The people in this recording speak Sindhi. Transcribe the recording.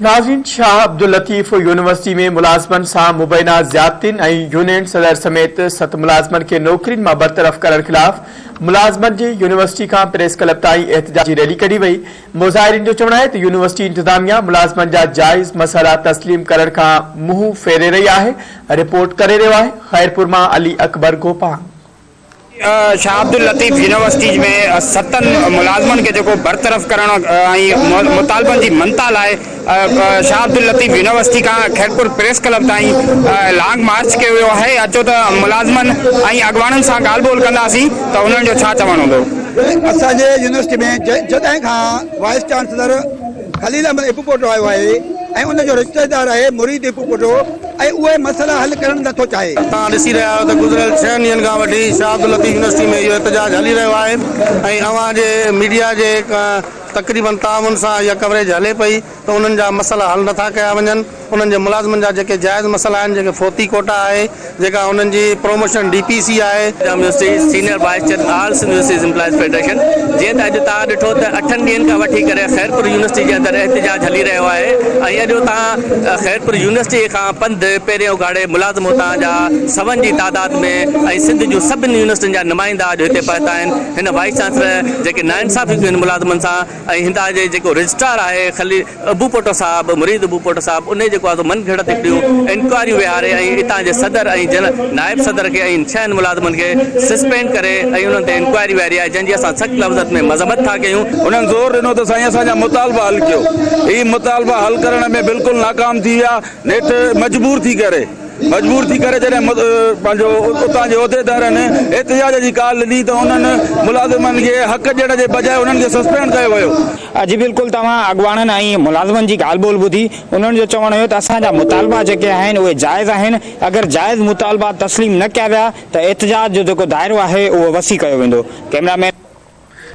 ناظرين شاهه عبداللطيف يونيورسٽي ۾ ملازمن سان مبينا زيادتين ۽ يونين صدر سميت ست ملازمن کي نوڪرين مان برطرف ڪرڻ خلاف ملازمن جي يونيورسٽي کان پريس ڪلب تائين احتجاجي ريلي ڪڍي وئي مظاهرين جو چوڻ آهي ته يونيورسٽي انتظاميا ملازمن جا جائز مسئلا تسليم ڪرڻ کان منهن ڦيري رهي آهي رپورٽ ڪري رهيو آهي خيرپور مان علي اڪبر گوپانگ. شاهه عبداللطيف يونيورسٽي ۾ ستن ملازمن کي جيڪو برطرف ڪرڻ ۽ مطالبن جي مڃتا لاء شاهه عبداللطيف يونيورسٽي کان خيرپور پريس ڪلب تائين لانگ مارچ ڪيو ويو آهي اچو ته ملازمن ۽ اڳواڻن سان ڳالهه ٻولهه ڪنداسين ته انهن جو ڇا چوڻ هوندو. اسان جي يونيورسٽي ۾ جڏهن کان وائيس چانسلر خليل احمد اپوپوٽو آيو آهي ۽ ان جو رشتيدار آهي مريد اپوپوٽو ۽ اهي مسئلا حل ڪرڻ نه ٿو چاهي. توهان ڏسي رهيا آهيو ته گذريل ڇهن ڏينهن کان وٺي شاهه عبداللطيف يونيورسٽي ۾ اهو احتجاج هلي رهيو آهي ۽ اوهان جي ميڊيا جي تقريبن تعاون سان اها ڪوريج هلي پئي ته انهن جا مسئلا حل نٿا ڪيا وڃن انهن جي ملازمن جا جيڪي جائز مسئلا آهن جيڪي فوتي ڪوٽا آهي جيڪا انهن جي پروموشن ڊي پي سي آهي. Punjab university senior vice chairman all Sindh universities employees federation جيئن ته اڄ توهان ڏٺو ته اٺن ڏينهن کان وٺي ڪري خيرپور يونيورسٽي جي اندر احتجاج هلي رهيو آهي ۽ اڄ اتان خيرپور يونيورسٽي کان پنڌ پيرين اگهاڙي ملازم اتان جا سون جي تعداد ۾ ۽ سنڌ جون سڀني يونيورسٽين جا نمائندا اڄ هتي پهتا آهن هن وائيس چانسلر جيڪي ناانصافي ڪيون آهن ملازمن سان ۽ هتان جي جيڪو رجسٽرار آهي خليل ابوپوٽو صاحب، مريد ابوپوٽو صاحب انهي جيڪو آهي سو من گهڙت هڪڙيون انڪوائريون ويهاري ۽ اتان جي صدر ۽ جن نائب صدر کي ۽ ڇهن ملازمن کي سسپينڊ ڪري ۽ انهن تي انڪوائري ويهاري آهي جنهن جي اسان سخت لفظن ۾ مذمت ٿا ڪيون. انهن زور ڏنو ته سائين اسان جا مطالبا حل ڪيو. هي مطالبا حل ڪرڻ ۾ بلڪل ناڪام ٿي ويا. نيٺ مجبور ٿي ڪري مجبور ٿي ڪري جڏهن پنهنجو اتان جي عهديدارن احتجاج جي ڪال ڏني ته انهن ملازمن کي حق ڏيڻ جي بجاء انهن کي سسپينڊ ڪيو ويو. جي بلڪل توهان اڳواڻن ۽ ملازمن جي ڳالهه ٻولهه ٻڌي انهن جو چوڻ هيو ته اسان جا مطالبا جيڪي آهن اهي جائز آهن اگر جائز مطالبا تسليم نه ڪيا ويا ته احتجاج جو جيڪو دائرو آهي اهو وسيع ڪيو ويندو ڪئميرا مين.